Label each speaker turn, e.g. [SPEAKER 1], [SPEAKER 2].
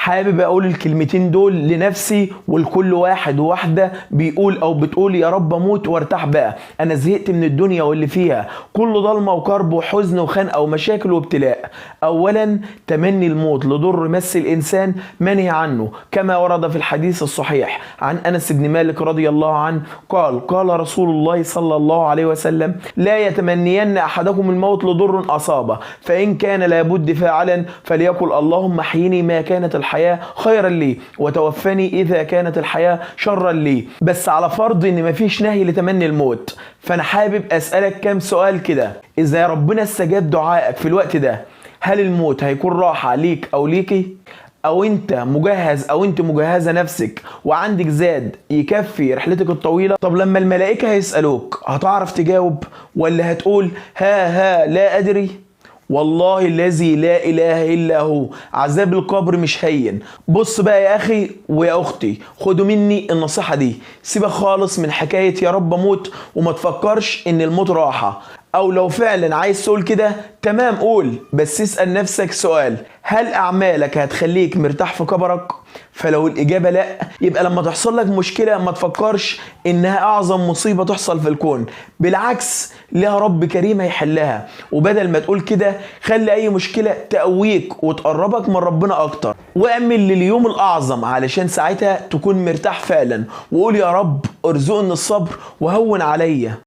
[SPEAKER 1] حابب اقول الكلمتين دول لنفسي ولكل واحد وواحدة بيقول او بتقول يا رب اموت وارتاح بقى، انا زهقت من الدنيا واللي فيها، كله ضلمة وكرب وحزن وخنقه ومشاكل وابتلاء. اولا، تمني الموت لضر مس الانسان منهي عنه، كما ورد في الحديث الصحيح عن انس بن مالك رضي الله عنه قال: قال رسول الله صلى الله عليه وسلم: لا يتمنين احدكم الموت لضر اصابه، فان كان لابد فاعلا فليقل اللهم احيني ما كانت الحياة خيرا لي، وتوفني اذا كانت الحياة شرا لي. بس على فرض ان مفيش نهي لتمني الموت، فانا حابب اسالك كام سؤال كده. اذا ربنا استجاب دعائك في الوقت ده، هل الموت هيكون راحة ليك او ليكي؟ او انت مجهز او انت مجهزة نفسك وعندك زاد يكفي رحلتك الطويلة؟ طب لما الملائكة هيسالوك هتعرف تجاوب، ولا هتقول ها ها لا ادري؟ والله الذي لا اله الا هو، عذاب القبر مش هين. بص بقى يا اخي ويا اختي، خدوا مني النصيحة دي، سيبك خالص من حكاية يا رب اموت، وما تفكرش ان الموت راحة. او لو فعلا عايز تقول كده تمام قول، بس اسأل نفسك سؤال: هل اعمالك هتخليك مرتاح في قبرك؟ فلو الاجابة لا، يبقى لما تحصل لك مشكلة ما تفكرش انها اعظم مصيبة تحصل في الكون، بالعكس لها رب كريم هيحلها. وبدل ما تقول كده، خلي اي مشكلة تقويك وتقربك من ربنا اكتر، واعمل لليوم الاعظم علشان ساعتها تكون مرتاح فعلا. وقول يا رب ارزقني الصبر وهون عليا.